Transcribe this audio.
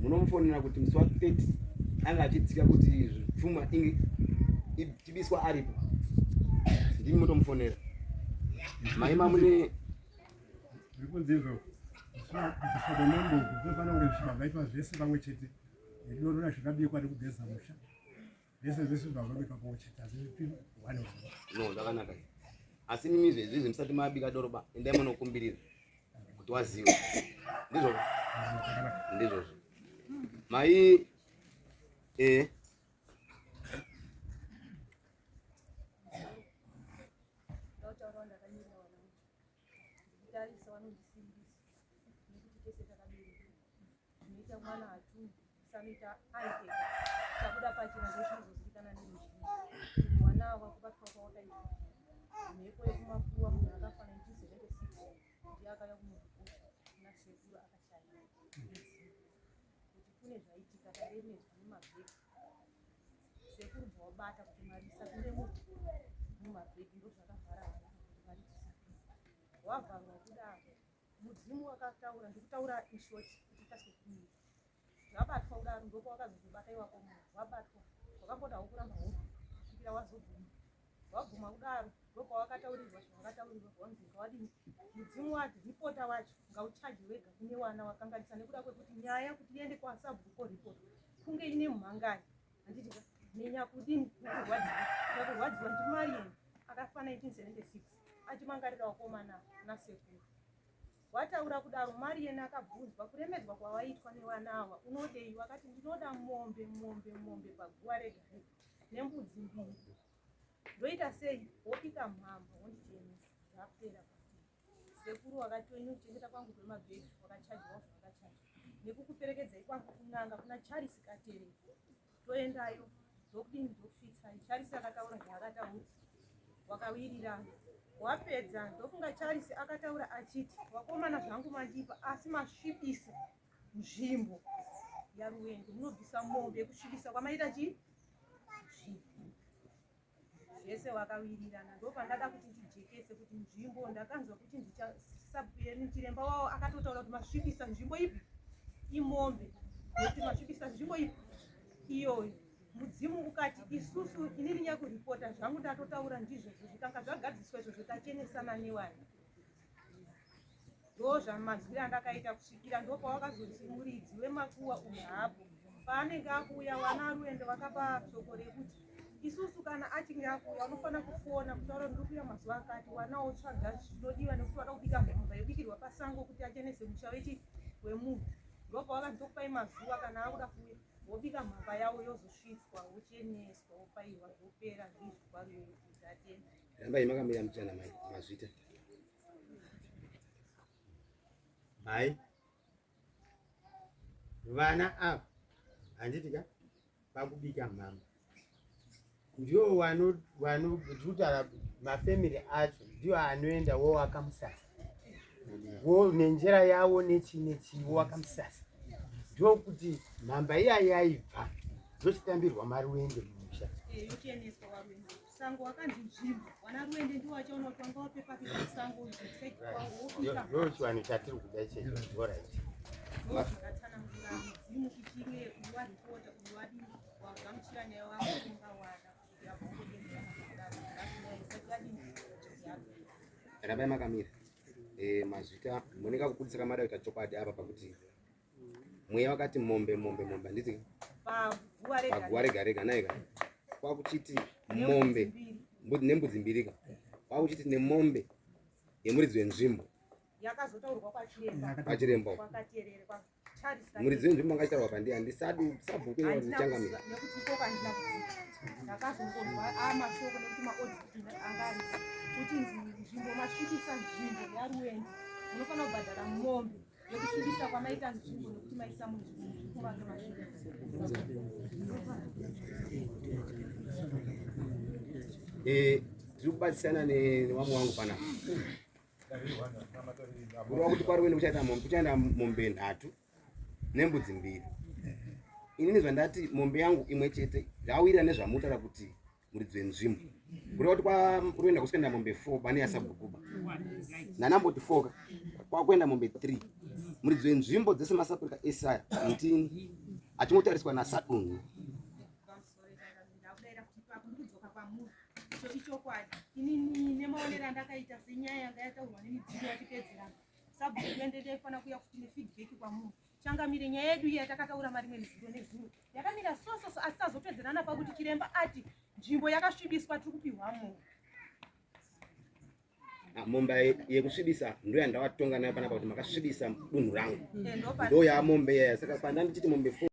Munomufonera kuti musi wa 30 anga achidzika kuti pfuma inge ichibiswa aripo. Ndimi motomufonera. Maima mune Zvirikunzi izvo kubviswa kwemombe uku zvinofanira kunge zvichibva zvaitwa zvese pamwe chete nedoro zvakabikwa nekugeza musha zvese zvese zvibva zvabikwa pamwe chete hazvipi one one. No, zvakanaka asi mimi izvezvi izvi musati mabika doro ba endai munokumbirira kuti waziva ndizvo ndizvozvo mai eh Tarisa vanondisimbisa nekuti tese takabereka zvinoita mwana hatungi sanoita ari ega chabuda pachena ndochinozozivikana neruzhinji kuti wana ava kubatwa kwawakaitwa mhepo yekumakuwa munhu akafa 1976 ndiye akauya kunoripota kuna sekuru akashaya kuti kune zvaitika taremedzwa nemabhegi Sekuru bvawabata kuti mari isapinde mumabhegi ndozvakavhara vana kuti mari dzisapinde. Wavharwa kudaro mudzimu wakataura ndikutaura in short kuti ikasike kumira. Zvabatwa kudaro ndopawakazozobata iwapo munhu wabatwa wakamboda wokuramba hope kusvikira wazobvuma. Wabvuma kudaro ndopawakataurirwa zvawakataurirwa zvawanzi ngawadini mudzimu wacho ripota wacho ngauchaje wega kune wana wakanganisa nekuda kwekuti nyaya kuti iende kwasabhuku koripotwa kunge ine mhangari handiti ka nenyakudini nekurwadziwa nyakurwadziwa ndimarian akafa 1976 achimangarira wakomana nasekuru wataura kudaro marian akabvunzwa kuremedzwa kwawaitwa nevana awa unodei wakati ndinoda mombe mombe mombe paguva rega rega nembudzi mbiri ndoita sei wopika mhamba wondichenesa zvapera Sekuru wakati wenyu kuchengeta kwangu kwemabhegi wakachajiwa zvawakachaja nekukuperekedzai kwangu kun'anga kuna Charles Katere toendayo ndokudini ndokusvitsai Charles akataura zvaakataura wakawirirana wapedza ndofunga Charles akataura achiti wakomana zvangu mandipa asi masvibisa nzvimbo yaRuwende munobvisa mombe yekusvibisa kwamaita chii nzvimbo zvese wakawirirana ndopandada kuti ndijekese kuti nzvimbo ndakanzwa kuchinzi sabhuku chiremba wavo akatotaura kuti masvibisa nzvimbo ipi imombe nekuti masvibisa nzvimbo ipi iyoyo mudzimu ukati isusu inini nyakuripota zvangu ndatotaura ndizvozvo zvikanga zvagadziswa izvozvo tachenesana newani Ndozvamazwire andakaita kusvikira ndopawakazonzi muridzi wemakuwa uyu haapo. Paanenge akuuya wana Ruendo vakapa shoko rekuti isusu kana achinge akuuya unofanira kufona kutaura kuti ndikuuya mazuva akati wana wotsvaga zvinodiwa nekuti wada kubika mhamba yobikirwa pasango kuti achenese musha wechi wemunhu ndopawakanzi tokupai mazuva kana akuda kuuya wobika mhamba yawo yozosvitswa wocheneswa wopairwa zvopera ndizvo kwaruendo ndatenda Rambai makamira mchana mai mazvita. Mai vana ava handiti ka pakubika mhamba ndiwo wanokutaura mafamily acho ndiwo anoenda wowaka musasa wo nenjera yawo nechii nechii wowaka musasa ndokuti mhamba iya yaibva yochitambirwa maruende mumusha yocheneswa waruende sango wakanzi nzvimbo wana ruende ndiwo wachaona kuti wanga wape papi pasango ndo chivanhu chatiri kuda ichecho orit zvakatsanangura mudzimu ichinge uyu waripota uyu wadini wagamuchira nyaya wangu wana rambai makamira eh, mazvita moneka kubudisa kamada kuita chokwadi apa pakuti mweya wakati mombe mombe mombe handiti paguva rega rega naika kwakuchiti mombe nembudzi mbiri ka kwakuchiti nemombe yemuridzi wenzvimbo yakazotaurwa kwachiremba muridzi wenzvimbo anga achitaurwa pandi handisadi sabhuku ichangamira ndakazongonzwa amashoko nekuti maodit anga ari kuti nzvimbo masvibisa nzvimbo yaruendi munofanira kubhadhara mombe yekusvibisa kwamaita nzvimbo nekuti maisa munzvimbo muzvikuvaka masvibisa eh, tiri kubatsirana nevamwe wangu panapa kureva kuti kwaruende kuchaita mombe kuchaenda mombe nhatu nembudzi mbiri inini zvandati mombe yangu imwe chete zvawirira nezvamutaura kuti Muridzi wenzvimbo, kureva kuti kwakuenda kusikuenda mombe 4 pane yasabhukuba nanamboti 4 ka kwakuenda mombe 3. Muridzi wenzvimbo dzese masapurika esaya ndini, achingotariswa nasadunhu. Ndakudaira kuti ipapo ndikudzoka kwamuri. Icho ichokwadi. Inini nemaonero andakaita senyaya yanga yataurwa nemidzimu yatipedzerana, sabhuku ende ndaifanira kuuya kuti nefeedback kwamuri. Changamire, nyaya yedu iya yatakataura marimwe mizuro nezuro yakamira so so so, asi tazopedzerana pakuti chiremba ati nzvimbo yakasvibiswa, tiri kupihwa mombe. Ah, mombe yekusvibisa ndo yandawatonga nayo panapa kuti makasvibisa dunhu rangu, ndo yaamombe yaya. Saka panda ndichiti mombe 4.